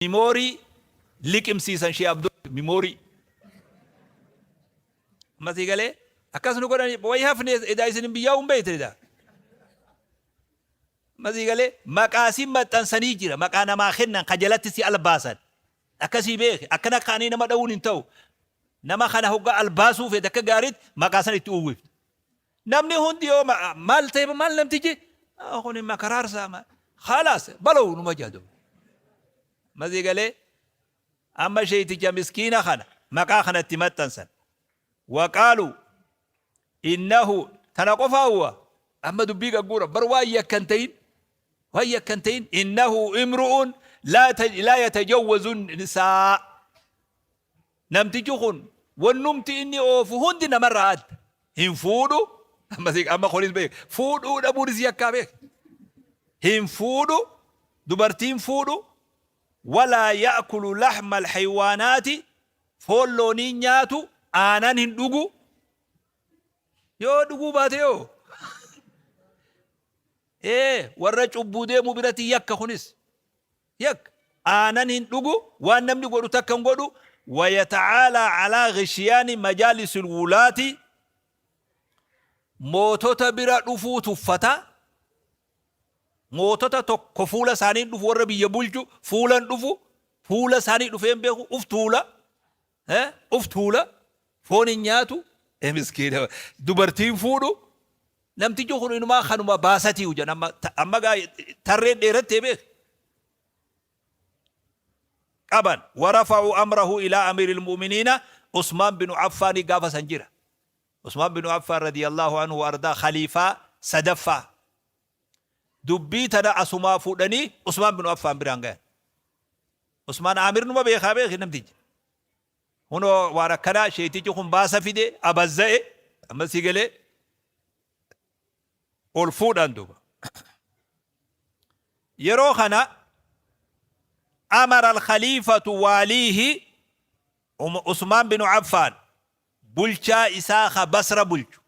Mimoorii liqimsiisan Shee Abdoo mimoorii. Amma sii galee akkas nu godhani wayi hafne edaa isin hin biyyaa hin beekte edaa. Amma sii galee maqaa si maxxansanii jira, maqaa namaa kennan ka jalatti si albaasan. Akkasii beeki, akkana kaanii nama dha'uun hin ta'u. Nama kana hoggaa albaasuu feete akka gaariitti maqaa san itti uwwifta. Namni hundi yoo maal ta'e, maal namtichi kuni makaraarsaa maal khalaas balow numa jedhu. Masii galee amma sheeyticha miskiina kana maqaa kana itti maxxansan. Waqaalu innahu tana qofaa huwa amma dubbii gagguura bar waan yakka hin ta'in, waan yakka hin ta'in, innahu imru'un laa yatajawwazu nisaa. Namtichi kun wannumti inni oofu hundi namarraa adda. Hin fuudhu, amma kunis beek, fuudhuu dhabuunis yakkaa beek. Hin fuudhu, dubartiin fuudhu, walaa ya'kulu lahma alhaywaanaati, foon loonii nyaatu, aanan hin dhugu. Yoo dhuguu baate yoo? Ee, warra cubbuu deemu biratti yakka kunis. Yak. Aanan hin dhugu, waan namni godhu takka hin godhu, wayata'aalaa alaa ghishiyaani majaalisil wulaati, mootota bira dhufuu tuffata, mootota tokko fuula isaanii hin dhufu, warra biyya bulchu fuula hin dhufu, fuula isaanii dhufee hin beeku, uf tuula, uf tuula, foon hin nyaatu, miskiina, dubartiin fuudhu, namtichi kun inumaa kanuma baasatii jedhan. Amma amma gaa tarreen dheerattee beek qaban. Warafa'u amrahu ilaa amiiril mu'miniina Usmaan binu Affaanii. Gaafa san jira Usmaan binu Affaan radiyallahu anhu wa ardaa, khaliifaa sadaffaa. Dubbii tana asumaa fuudhanii Usmaan binu Affaan biraan gayan. Usmaan Aamir numa beekaa beeki namtichi. Hunoo waan akkanaa sheeytichi kun baasa fide abazza'e. Amma si galee ol fuudhan duuba. Yeroo kana amara al-khaliifatu waaliihi Usmaan binu Affaan, bulchaa isaa ka Basra bulchu,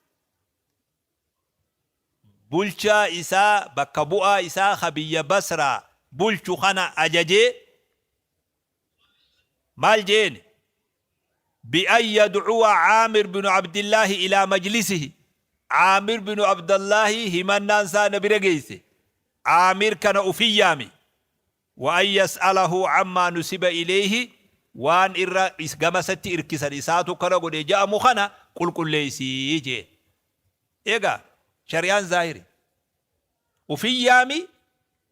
bulchaa isaa bakka bu'aa isaa ka biyya Basraa bulchu kana ajajee. Maal je'een? Bi'an yad'uwa Aamir binu Abdillaahi ilaa majlisihi, Aamir binu Abdallaahi himannaan isaa na bira geeyse, Aamir kana ufin yaami, wa an yas'alahu ammaa nusiba ilayhi, waan irra gama isatti irkisan, isaatu akkana godhe ja'amu kana qulqulleeysi je'een. Egaa shari'aan zaahiri. Ufin yaami,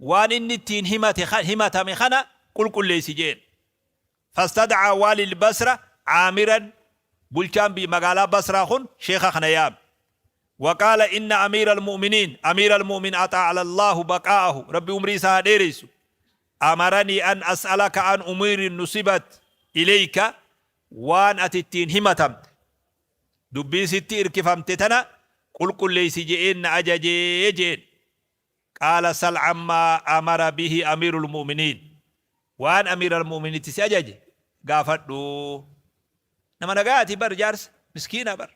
waan inni ittiin himate himatame kana qulqulleeysi je'een. Fastad'aa waali al-Basra Aamiran, bulchaan magaalaa Basraa kun sheekha kana yaame. Wa qaala inna amiira al-mu'miniin, amiira al-mu'min axaala Allaahu baqaa'ahu, Rabbi umrii isaa haa dheereysu, amaranii an as'alaka an umiirin nusibat ilayka, waan ati ittiin himatamte, dubbii sitti irkifamte tana qulqulleeysi je'een na ajaje je'een. Qaala sal ammaa amara bihi amiirul mu'miniin, waan amiiral mu'minitti si ajaje gaafadhu. Nama nagayaati bar, jaarsa miskiina bar.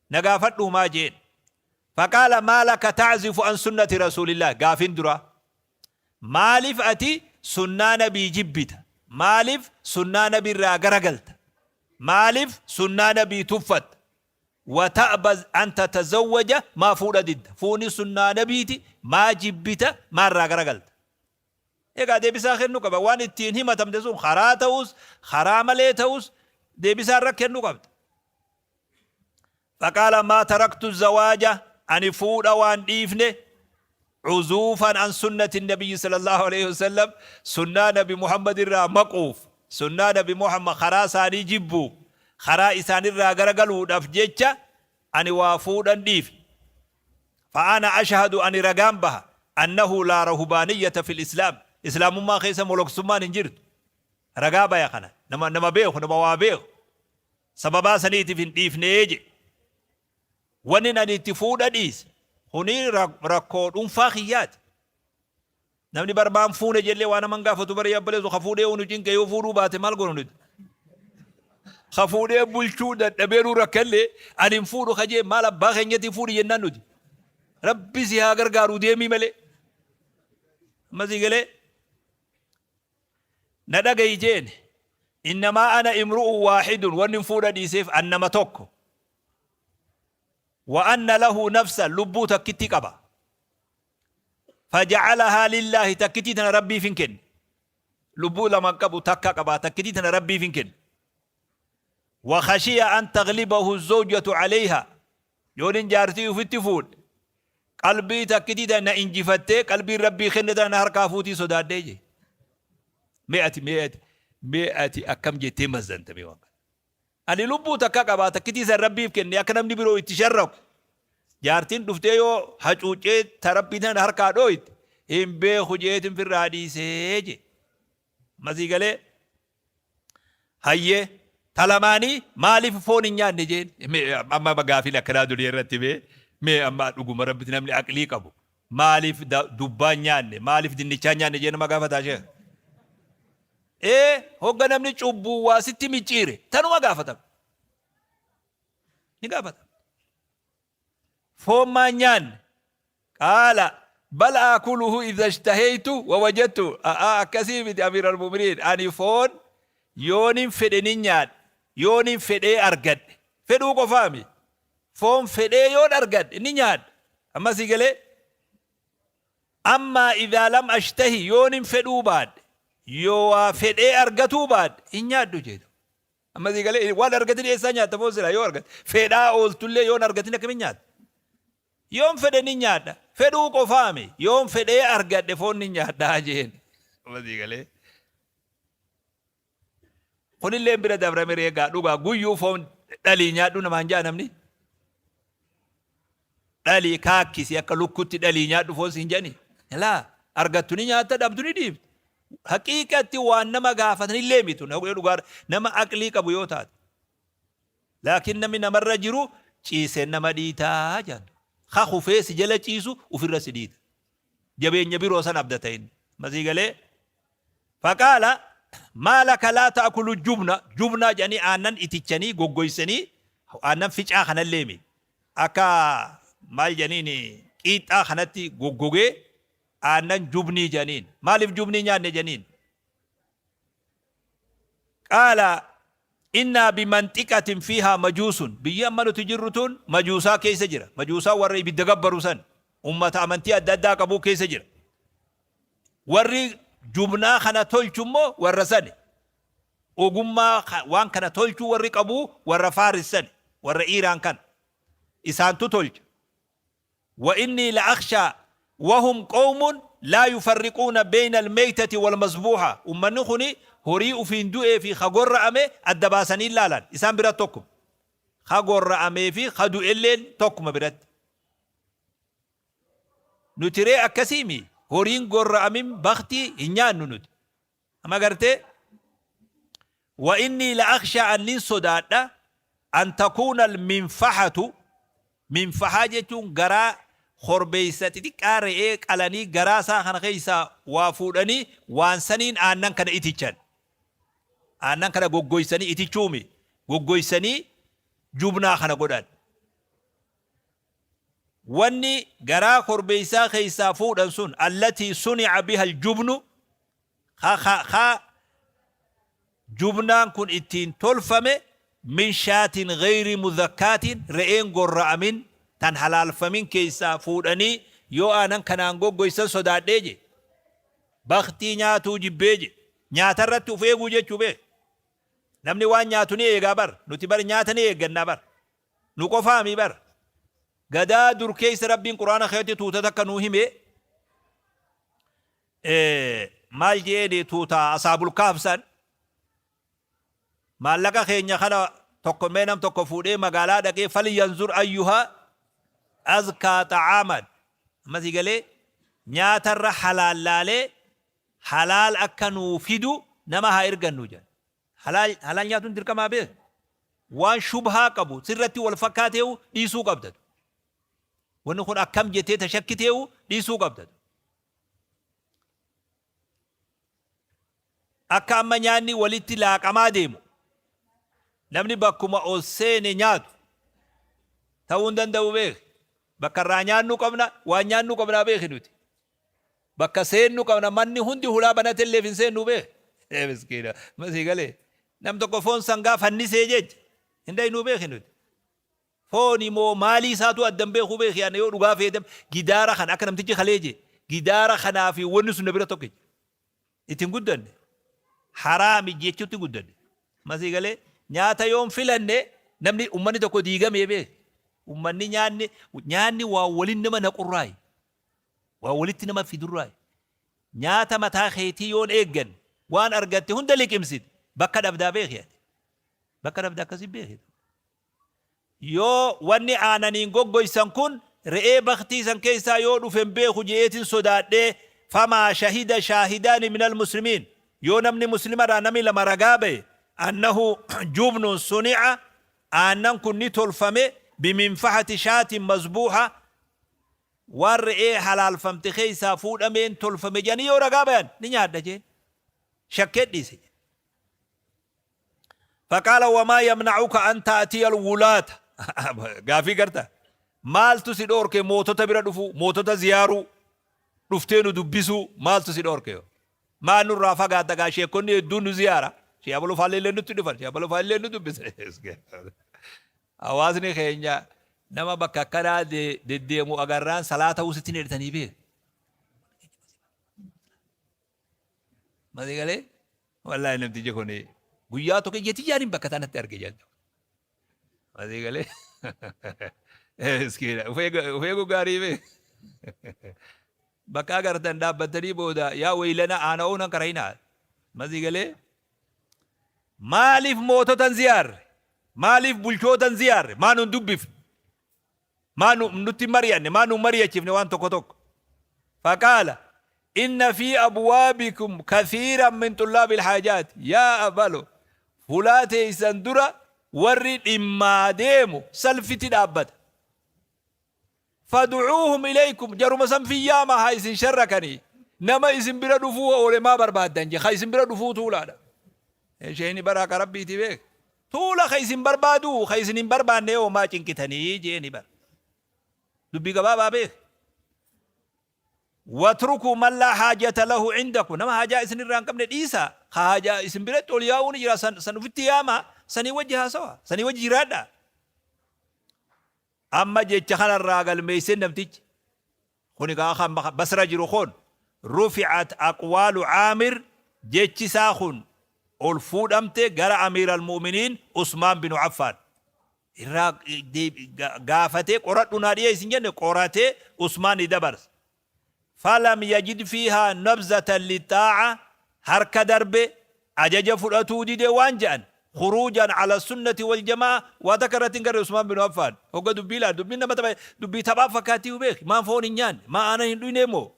Na gaafadhu maa je'een. Faqaala maa laka ta'zifu an sunnati rasuulillah, gaafin duraa. Maalif ati sunnaa nabii jibbita? Maalif sunnaa nabiirraa garagalta? Maalif sunnaa nabii tuffatta? Wa ta'ba an tatazawwaja, maa fuudha didda? Fuuni sunnaa nabiiti, maa jibbita, maa irraa garagalta? Egaa deebisaa kennu qaba. Waan ittiin himatamte sun karaa ta'us karaa malee ta'us deebisaa irra kennu qabda. Faqaala maa taraktu zawaaja, ani fuudha waan dhiifne cuzuufan an sunnati nabiyyi sallallahu alaihi wasallam, sunnaa nabi Muhammad irraa maquuf, sunnaa nabi Muhammad karaa isaanii jibbuuf, karaa isaanirraa garagaluudhaaf jecha ani waa fuudhan dhiifne. Fa'ana ashhadu, ani ragaan baha, annahu laa rahubaaniyyata fil islaam, islaamummaa keessa moloksummaan hin jirtu. Ragaa baya kana nama beeku, nama waa beeku. Sababaa saniitiif hin dhiifnee jedhe. Wannin ani itti fuudha dhiise kuni rakkoo dhuunfaa kiyyaati. Namni bar maan fuune jellee waa naman gaafatu bar. Yabbaleessu ka fuudhee nu cinqe, yoo fuudhuu baate maal goonu nuti? Ka fuudhee bulchuu dadhabee nu rakkallee, ani hin fuudhu ka jee maal abbaa keenyatti fuudhi jennaan nuti. Rabbi si haa gargaaru, deemii malee. Amma sii galee? Na dhagayi jeen. Innamaa ana imru'un waahidun wannin fuudha dhiiseef an nama tokko. Wa anna lahu nafsan lubbuu takkitti qaba. Faja'alahaa lillaahi takkitii tana Rabbiif hin kenne. Lubbuu lama hin qabu takka qaba takkitii tana Rabbiif hin kenne. Wa khashiya an taglibahu zawjatu alayha yoonin jaartii ufitti fuudhe qalbii takkitii tana na injifattee qalbiin Rabbii kenne tana na harkaa fuutii sodaadhee jee. Mee ati mee ati mee ati akkam jettee mazzanta mee waan kana. Ani lubbuu takka qabaa takkitii san Rabbiif kenne akka namni biroo itti sharraku. Jaartiin dhuftee yoo hacuuccee ta Rabbii tana harkaa dhooyte hin beeku jeetin firraa dhiisee jee. Masii galee hayyee ta lamaanii maaliif foon hin nyaanne jeen. Mee amma gaafiin akkanaa duniya irratti mee mee amma dhuguma Rabbitti namni aqlii qabu maaliif dubbaa hin nyaanne maaliif dinnichaa hin nyaanne jee nama gaafataa sheekh. Ee hogga namni cubbuu waa sitti micciire tanuma gaafatama. Ni gaafatama. Foon maa hin nyaanne? Qaala bal aakuluhu idha ishtahaytu wa wajadtu. A'aa akkasii miti amiir al-mu'miniin ani foon yoonin fedhe nin nyaadha yoonin fedhee argadhe fedhuu qofaami foon fedhee yoon argadhe ni nyaadha amma sii galee Ammaa idhaa lam ashtahi yoonin fedhuu baadhe, yoo waa fedhee argatuu baadhe hin nyaadhu jeedha. Amma sii galee waan argatin eessaa nyaatta foon silaa yoo argatte. Fedhaa ooltullee yoon argatin akkamiin nyaatta? Yoon fedhe nin nyaadha. Fedhuu qofaami yoon fedhee argadhe foon nin nyaadha jeen. Amma sii galee. Kunilleen bira dabrame ree egaa dhugaa guyyuu foon dhalii nyaadhu namaan ja'a namni. Dhalii kaakkisi akka lukkutti dhalii nyaadhu foon siin jedhani. Laa argattu ni nyaatta dhabdu ni dhiifta. Haqiiqatti waan nama gaafatanillee mitu dhugaa nama aqlii qabu yoo taate. Laakiin namni namarra jiru ciiseen nama dhiitaa jedhan. Ka kufee si jala ciisu ofirra si dhiita. Jabeenya biroo san abdata inni. Masii galee Faqaala, Maa laka laa ta'kulu jubna, jubnaa jedhanii aannan itichanii, goggoysanii, aannan ficaa kanallee miti. Akka maal jedhaniin qiixxaa kanatti goggogee aannan jubnii jedhaniin. Maaliif jubnii nyaanne jedhaniin. Qaala, Innaa bimanxiqatin fiihaa majuusun, biyyi amma nuti jirru tun majuusaa keessa jira. Majuusaa warra ibidda gabbaru san, ummata amantii adda addaa qabuu keessa jira. Warri jubnaa kana tolchu immoo warra sani. Ogummaa waan kana tolchuu warri qabu warra Faaris sani, warra Iiraan kana. Isaantu tolcha. Wa innii la akhshaa wa hum qawmun laa yufarriquuna beyna al-meytati wal mazbuuha. Ummanni kuni horii ufiin du'ee fi ka gorra'ame adda baasanii hin laalan. Isaan biratti tokkuma. Ka gorra'amee fi ka du'elleen tokkuma biratti. Nuti ree akkasii mii? Horiin gorra'amin bakhtii hin nyaannu nuti. Amma gartee? Wa innii la akhshaa an nin sodaadha an takuuna al-minfahatu minfahaa jechuun garaa korbeessa xixiqqaa re'ee qalanii garaa isaa kana keessaa waa fuudhanii waan saniin aannan kana itichan. Aannan kana goggoysanii itichuumi goggoysanii jubnaa kana godhan. Wanni garaa korbeeysaa keeysaa fuudhan sun, allatii suni'a biha aljubnu, ka, ka, ka jubnaan kun ittiin tolfame, min shaatin geyri muzakkaatin, re'een gorra'amin, tan halaalfamin keeysaa fuudhanii yoo aanan kanaan goggoysan sodaadhee je. Bakhtii nyaatuu jibbee je. Nyaatarratti uf eeguu jechuu beeki. Namni waan nyaatu ni eegaa bar. Nuti bar nyaata ni eeggannaa bar. Nu qofaamii bar. Gadaa dur keessa Rabbiin Qur'aana keessatti tuuta takka nuu hime. Maal jeeni tuuta Asaabul Kahf san. Maallaqa keenya kana tokko mee nam tokko fuudhee magaalaa dhaqee falyanzur ayyuha azkaa xa'aaman. Amma si galee nyaatarra halaal laalee halaal akka nuu fidu nama haa ergannu jedhan. Halaal halaal nyaatuun dirqamaa beek. Waan shubhaa qabu sirratti wal fakkaateehu dhiisuu qabda. Wanni kun akkam jettee ta shakkiteehu dhiisuu qabda. Akka amma nyaanni walitti laaqamaa deemu namni bakkuma ol seene nyaatu ta'uu hin danda'u beeki. Bakka irraa nyaannu qabna waan nyaannu qabnaa beeki nuti. Bakka seennu qabna manni hundi hulaa banatelleef hin seennu beeki. Ee miskiina. Masii galee. Nam tokko foon sangaa fannisee jecha. Hin dhaynuu beeki nuti. Fooni moo maalii isaatu addan beekuu beeki ana yoo dhugaa feetem gidaara kana akka namtichi kalee jee gidaara kanaa fi wanni sun na bira tokkicha. Itti hin guddanne. Haraami jechutti guddanne. Masii galee nyaata yoon filanne namni ummanni tokko diigamee beeki. Ummanni nyaanni nyaanni waa walin nama naqurraayi. Waa walitti nama fidurraayi. Nyaata mataa keetii yoon eegganne waan argatte hunda liqimsite bakka dhabdaa beeki ati. Bakka dhabda akkasi beeki. Yoo wanni aananiin goggoysan kun re'ee bakhtii san keessaa yoo dhufe hin beeku je'eetin sodaadhee famaa shahida shaahidaani minal muslimiin yoo namni muslimarraa namni lama ragaa baye annahu jubnun suni'a aannan kun ni tolfame biminfahati shaatin mazbuuha waan re'ee halaalfamte keessaa fuudhameen tolfame jedhanii yoo ragaa bayan ni nyaadha jeen shakkee dhiise jedhe. Faqaala wamaa yamna'uka an ta'tiya alwulaata gaafii garta maaltu si dhoorke mootota bira dhufuu mootota ziyaaruu dhuftee nu dubbisuu maaltu si dhoorke maa nurraa fagaatta gaa sheekonni hedduun nu ziyaara shee abaluu faallee illee nutti dhufan shee abaluu faallee nu dubbisa hawaasni keenya nama bakka akkanaa deddeemu agarraan salaata usitti hin hidhatanii beeku Masii galee wallaahi namtichi kun guyyaa tokko ija tiyyaan bakka tanatti arge jedhu. Masii galee miskiina of eeguu gaarii bee bakka agartan dhaabbattanii booda yaa weeylana aana oonan karayinaa. Masii galee maaliif moototan ziyaarre maaliif bulchootan ziyaarre maa nun dubbifne Maa nu nutti hin mari'anne? Maa nu hin mari'achiifne waan tokko tokko? Faqaala, Inna fii abwaabikum kathiiran min xullaabil haajaat. Yaa abalo, fulaa teessan dura warri dhimmaa deemu salfiti dhaabbata. Fad'uuhum ilaykum, jaruma san fi yaama haa isin sharrakanii. Nama isin bira dhufuu oole maa barbaaddan je, ka isin bira dhufuu tuulaadha. Sheeyni bara haqa Rabbiiti beek. Tuula ka isin barbaaduu ka isin hin barbaanne hoo maa cinqitanii jeeni bara. Dubbii gabaabaa beek. Watrukuu man laa haajata lahu indakum nama haajaa isin irraa hin qabne dhiisaa ka haajaa isin biratti ol yaa'uu ni jira san, san ufitti yaamaa sanii wajji haasawa sanii wajji jiraadhaa. Amma jecha kanarraa galmeessee namtichi Kuni kaa kan Basra jiru kun rufi'at aqwaalu Aamir jechi isaa kun ol fuudhamte gara Amiir al-Mu'miniin Usmaan binu Affaan irraa gaafatee qoradhu naa dhiyeessi hin jenne qoratee Usmaan ni dabarse. Falam yajid fiihaa nabzatan lixaa'a harka darbe ajaja fudhatuu dide waan je'an khuruujan ala sunnati wal jamaa'a waa takka irratti hin garre Usmaan binu Affaan hogga dubbii ilaal dubbiin nama tapha dubbii taphaa fakkaattii beeki maan foon hin nyaanne maa aanan hin dhuynee moo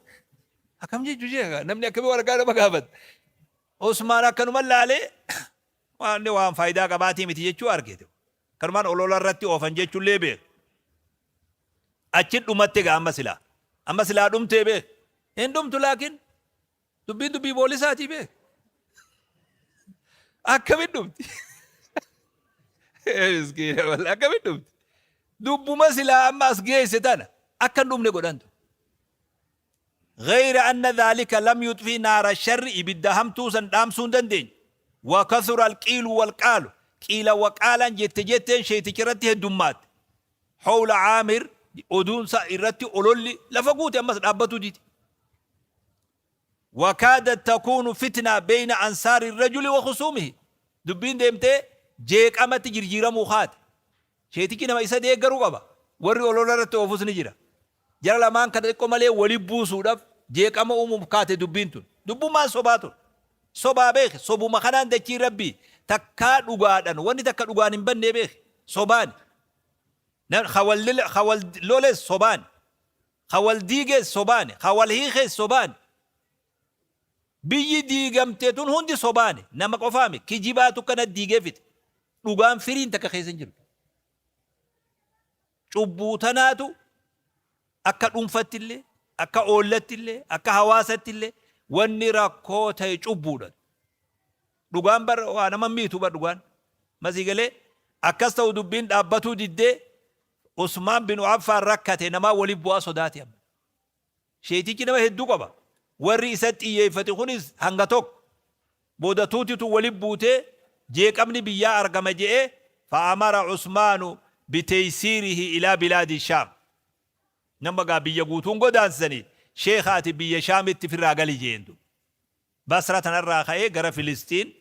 akkam jechu sheekha namni akkamii waraqaa nama gaafata Usmaan akkanuma laalee waan waan faayidaa qabaatii miti jechuu argite akkanumaan olola irratti oofan jechuullee beeku achi dhumatte gaa amma silaa amma silaa dhumtee beek hin dhumtu laakiin Dubbiin dubbii boolisaatii bee. Akkamin dhumti? Miskiina wallah akkamin dhumti? Dubbuma silaa amma as geesse tana akka hin dhumne godhantu. Gayra anna dhaalika lam yuxfii naara sharri ibidda hamtuu san dhaamsuu hin dandeenye. Wa kathura alqiilu walqaalu qiila waqaalaan jette jetteen sheeyticha irratti heddummaatte. Howla Aamir oduun isaa irratti ololli lafa guute ammas dhaabbatuu dide. Wakaadat takuunu fitnaa beeyna ansaari rajuli wa khusuumihi. Dubbiin deemtee jeeqamatti jirjiiramuu kaate. Sheetichi nama isa deeggaru qaba. Warri olola irratti oofus ni jira. Jara lamaan kana xiqqoo malee wali buusuudhaaf jeeqama uumuuf kaate dubbiin tun. Dubbummaan sobaa tun. Sobaa beeki. Sobuma kanaan dachii Rabbii takkaa dhugaadhan wanni takka dhugaan hin bannee beeki. Sobaani. Ka wal loles sobaani. Ka wal diiges sobaani. Ka wal hiikes sobaani. Biyyi diigamte tun hundi sobaani. Nama qofaami. Kijibaatu kana diigee fixe. Dhugaan firiin takka keessa hin jirtu. Cubbuu tanaatu akka dhuunfattillee, akka oollattillee, akka hawaasattillee wanni rakkoo ta'e cubbuudha. Dhugaan bar waa nama miitu bar dhugaan. Masii galee akkas ta'u dubbiin dhaabbatuu diddee Usmaan bin Affaan rakkate namaa waliif bu'aa sodaate amma. Sheeytichi nama hedduu qaba. Warri isa xiyyeeffate kunis hanga tokko. Booda tuuti tun wali buutee jeeqamni biyyaa argama je'ee fa'amara Usmaanu biteysiirihi ilaa bilaadi Shaam. Nama gaa biyya guutuun godaansisanii sheekha ati biyya Shaamitti firraa gali je'een duuba. Basra tanarraa ka'ee gara Filisxiin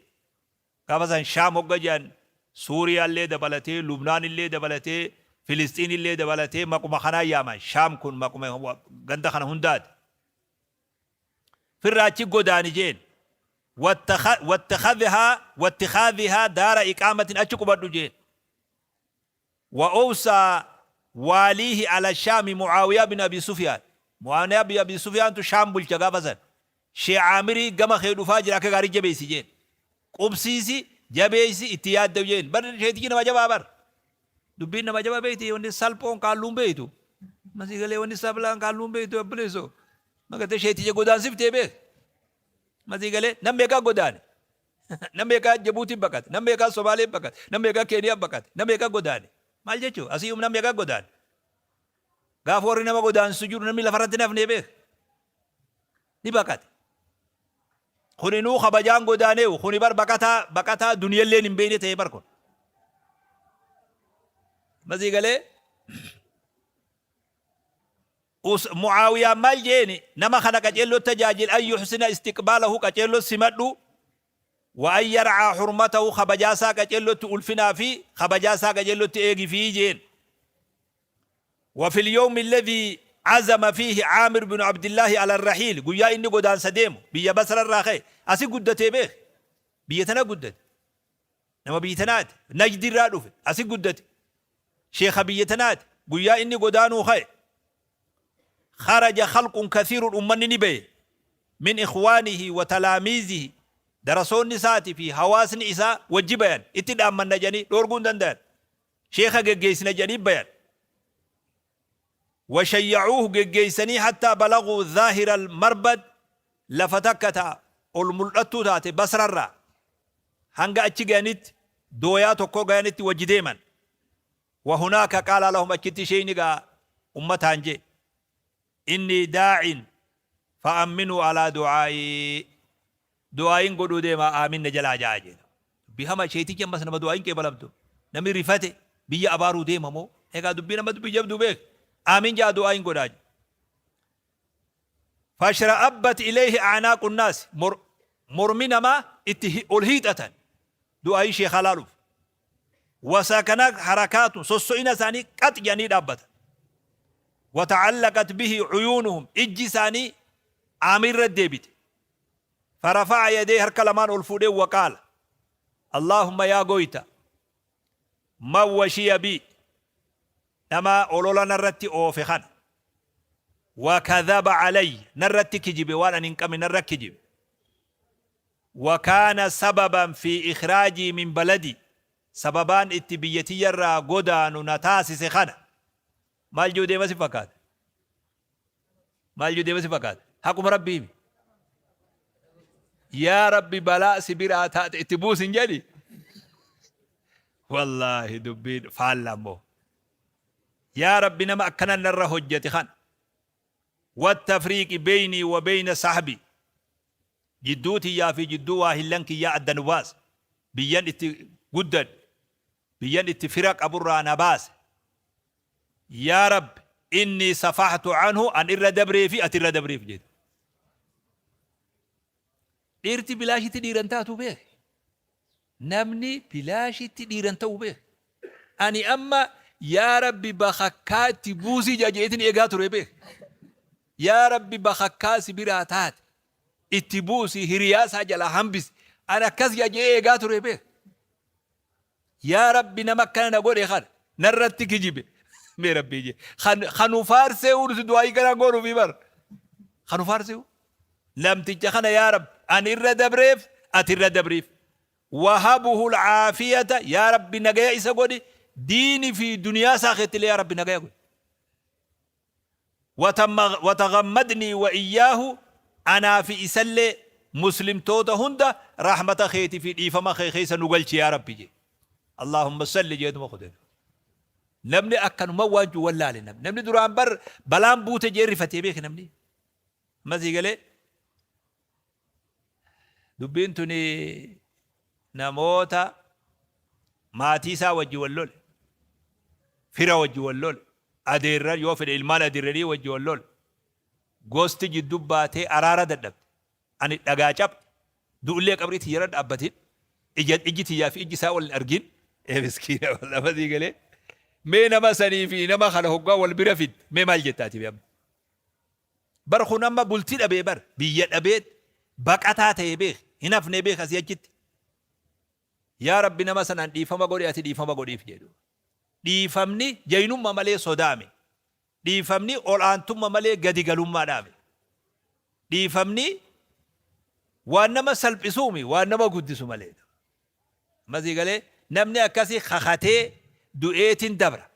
gaafa san Shaam hogga je'an Suuriyaallee dabalatee Lubnaanillee dabalatee Filisxiinillee dabalatee maquma kanaan yaaman. Shaam kun maquma ganda kana hundaati. Firraa achi godaani je'een. Wattikhaadhihaa daara iqaamatin achi qubadhu je'een. Wa owsaa waaliihi ala shaami Mu'aawiyaa bin Abii Sufyaan. Mu'aawiyaa bin Abii Sufyaantu Shaam bulcha gaafa san. Sheekh Aamirii gama kee dhufaa jira akka gaarii jabeessi je'een. Qubsiisi, jabeessi, itti yaaddawi je'een. Bar sheetichi nama jabaa bar. Dubbiin nama jabaa beekti wanni salphoon qaalluun beektu. Masii galee wanni saplaan qaalluun beektu obboleessoo. Magatee sheeticha godaansiftee beek. Masii galee nam meeqaa godaane. Nam meeqaa Jabuutiin baqate. Nam meeqaa Somaalee baqate. Nam meeqaa Keeniyaa baqate. Nam meeqaa godaane. Maal jechuu asii nam meeqaa godaane. Gaafa warri nama godaansisu jiru namni lafarratti nafnee beek. Ni baqate. Kuninuu kabajaan godaaneewu kuni bar baqataa baqataa duniyalleen hin beekne ta'e bar kun. Masii galee Mu'aawiyaan maal jeeni nama kana qaceelloo tajaajil an yuhsina istiqbaalahu qaceelloo simadhu wa an yarcaa hurmatahu kabajaasaa qaceellotti ulfinaa fi kabajaasaa qaceellotti eegifii jeen. Wa fil yawmi alladhii azama fiihi Aamir binu Abdillaahi ala rahiil guyyaa inni godaansa deemu biyya Basra irraa ka'e asi guddatee beek biyya tana guddate nama biyya tanaati Najdi irraa dhufe asi guddate sheekha biyya tanaati guyyaa inni godaanuu ka'e kharaja khalqun kathiirun ummanni ni baye min ikhwaanihi wa talaamiizihi darasoonni isaati fi hawaasni isaa wajji bayan itti dhaammanna jedhanii dhoorguu hin dandayan Sheekha geggeessina jedhanii bayan. Wa shayyacuuhu geggeessanii hattaa balaguu zaahiral marbad lafa takka ta ol muldhattuu taate Basrarraa hanga achi gayanitti dooyaa tokko gayanitti wajji deeman. Wa hunaaka qaala lahum achitti sheeyni gaa ummataan jee. Innii daa'in fa'amminuu alaa du'aa'ii du'aa'iin godhuu deemaa aamin na jalaa ja'aa jeen. Dubbii hama sheeytichi ammas nama du'aa'iin qeebalamtu namni rifate biyya abaaruu deema moo egaa dubbiin amma dubbii jabduu beek aamin ja'a du'aa'iin godhaa jee. Fashra'abbat ilayhi a'naaqu nnaasi mormi namaa itti ol hiixatan du'aa'ii sheekhaa laaluuf. Wasakana harakaatu sosso'ina isaanii qax jedhanii dhaabbatan. Wata'allaqat bihi cuyuunuhum ijji isaanii Aamir irra deebite. Farafa'a yadee harka lamaan ol fuudhee waqaala. Allaahumma yaa goyta man washiya bi nama olola narratti oofe kana wa kadhaba alayya narratti kijibe waan ani hin qabne narra kijibe Wa kaana sababan fii ikhraajii min baladii, sababaan itti biyya tiyyarraa godaanu na taasise kana. Maal je'uu deema si fakkaata? Maal je'uu deema si fakkaata? Haquma Rabbii himi. Yaa Rabbi balaa si biraa taate itti buusi hin jedhi? Wallaahi dubbiin faalla ammoo. Yaa Rabbi nama akkana narra hojjate kana. Wattafriiqi beynii wa beyna sahbii. Jidduu tiyyaa fi jidduu waahillan kiyyaa adda nu baase. Biyyan itti guddadhe, biyyan itti fira qaburraa na baase. Yaa Rabbi, innii safahtu anhu an irra dabreefi ati irra dabriif jedhe. Dhiirti bilaashitti dhiira hin taatu beeki. Namni bilaashitti dhiira hin ta'u beeki. Ani amma yaa Rabbi bakakkaa itti buusii jedha jedheetin eegaa ture beeki. Yaa Rabbi bakakkaa si biraa taate itti buusi hiriyaa isaa jalaa hambisi. Ani akkas jedha jedhee eegaa ture beeki. Yaa Rabbi nama akkana na godhe kana narratti kijibe. Mee Rabbii jee. Kan kan nu faarsee nuti du'aayii kanaan goonuufi bar. Kan nu faarsee namticha kana yaa Rabbi ani irra dabreef ati irra dabriif. Wahabuhu al-aafiyata yaa Rabbi nagaya isa godhi diini fi duniyaa isaa keettillee yaa Rabbi nagaya godhi. Wataghammadnii wa iyyaahu anaa fi isallee muslimtoota hunda rahmata keetii fi dhiifama kee keessa nu galchi yaa Rabbi jee. Allaahumma salli jeetuma kute. Namni akkanuma waan jiru wallaale namni. Namni duraan bar balaan buute jee rifatee beeke namni. Amma sii galee. Dubbiin tuni namoota maatii isaa wajji wal lole, fira wajji wal lole, adeerran yoo fedhe ilmaan adeerranii wajji wal lole, gosti jiddu baatee araara dadhabde. Ani dhagaa caphe, du'ullee qabrii tiyyarra dhaabbatin, ija ijji tiyyaa fi ijji isaa wal hin argin. Ee miskiina wallah sii galee. Mee nama sanii fi nama kana hoggaa wal bira fidde mee maal jetta ati mee amma? Bar kun amma bultii dhabee bar biyya dhabee baqataa ta'e beek hin hafnee beek asii achitti. Yaa Rabbi nama sanaan dhiifama godhi ati dhiifama godhiif jedhu. Dhiifamni jaynumma malee sodaame. Dhiifamni ol aantumma malee gadi galummaadhaame. Dhiifamni waan nama salphisuumi waan nama guddisu malee. Amma sii galee namni akkasii kakatee du'eetiin dabra.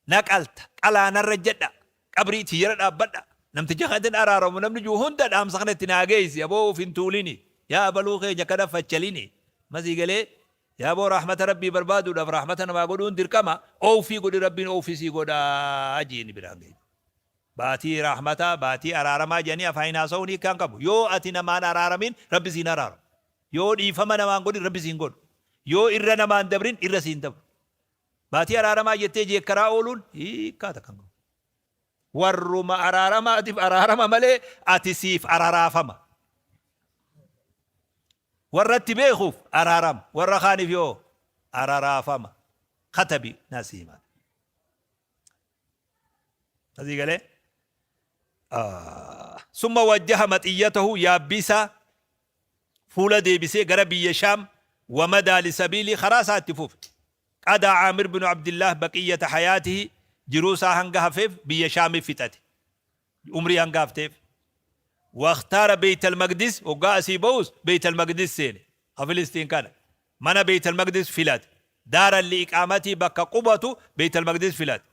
Na qalta, qalaa narra ejjadha, qabrii tiyyarra dhaabbadha, namticha kanatti hin araaramu namni jiru hunda dhaamsa kana itti naa geessi aboo of hin tuulini, yaa abaluu keenya akkana fachalini. Amma sii galee yaa aboo rahmata Rabbii barbaaduudhaaf rahmata namaa godhuun dirqama, oofii godhi Rabbiin oofii sii godhaa jiini biraan geessi. Baatii rahmataa, baatii araaramaa jedhanii afaaniin haasa'uun hiikkaa hin qabu. Yoo ati namaan araaramin Rabbi siin araaramu. Yoo dhiifama namaan godhin Rabbi siin godhu. Yoo irra namaan dabrin irra siin dabru. Baatii araaramaa jettee jeekkaraa ooluun hiikkaa takka hin qabu. Warruma araaramaatiif araarama malee ati siif araraafama. Warra itti beekuuf araarama. Warra kaaniif yoo araraafama. Katabi nasiima. Asii galee. Summa wajjaha maxiyyatahu yaabbii isaa fuula deebisee gara biyya Shaam wa madaa lisabiilii karaa isaa itti fufe. Qadaa Aamir binu Abdillaah baqiyyata hayaatihi jiruu isaa hanga hafeef biyya Shaamii fixate. Umrii hanga hafteef. Wakhtaara Beeytal Maqdis hoggaa asii ba'us Beeytal Maqdis seene. Ka Filistiin kana. Mana Beeytal Maqdis filate. Daaran li'iqaamatii bakka qubatu Beeytal Maqdis filate.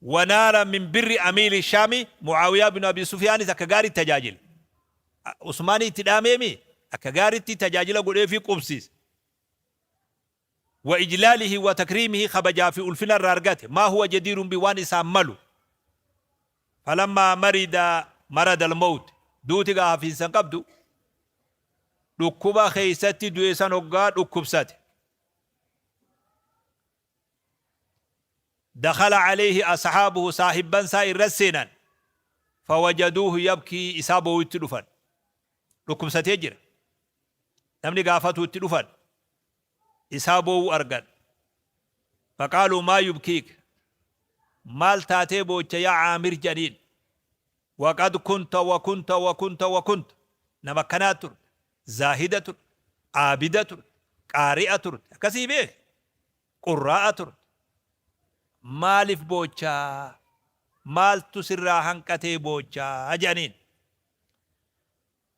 Wa naala min birri amiiri Shaami Mu'aawiyaa binu Abii Sufyaanis akka gaariitti tajaajile. Usmaanii itti dhaameemii? Akka gaariitti tajaajila godheefii qubsiise. Wa ijlaalihi wa takriimihi kabajaa fi ulfina irraa argate. Maa huwa jadiirun bi waan isaan malu. Falammaa marida maradal mawt duuti gaa hafiinsa hin qabdu. Dhukkuba keeysatti du'e san hoggaa dhukkubsate. Dakhala alayhi ashaabuhu saahibban isaa irra seenan fawajaduuhu yabkii isaa boo'utti dhufan. Dhukkubsatee jira. Namni gaafatu itti dhufan. Isaa boo'u argan. Faqaaluu maa yubkiik maal taatee boocha yaa Aamir jedhaniin. Waqad kunta wa kunta wa kunta wa kunta nama akkanaa turte, zaahida turte, aabida turte, qaari'a turte akkasii beeki. Qurraa'a turte. Maalif boochaa? Maaltu sirraa hanqatee boochaa? Jedhaniin.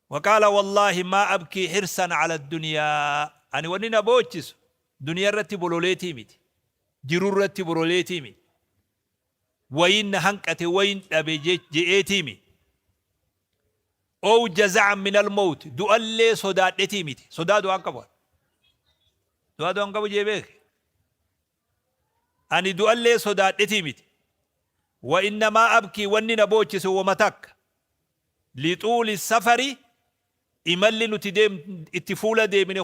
Waqaala wallaahi maa abkii hirsan ala duniyaa. Ani wanni na boochisu duniyaa irratti bololeetii miti. Jiruu irratti bololeetii miti. Wayiin na hanqate wayiin dhabe je'eetii miti. Ow jaza'an minal mawt du'allee sodaadhetii miti. Sodaa du'aan qabu. Du'aa du'an qabu jee beeki. Ani du'allee sodaadhetii miti. Wa innamaa abkii wanni na boochise woma takka. Lixuuli safari imalli nuti deem itti fuula deemine.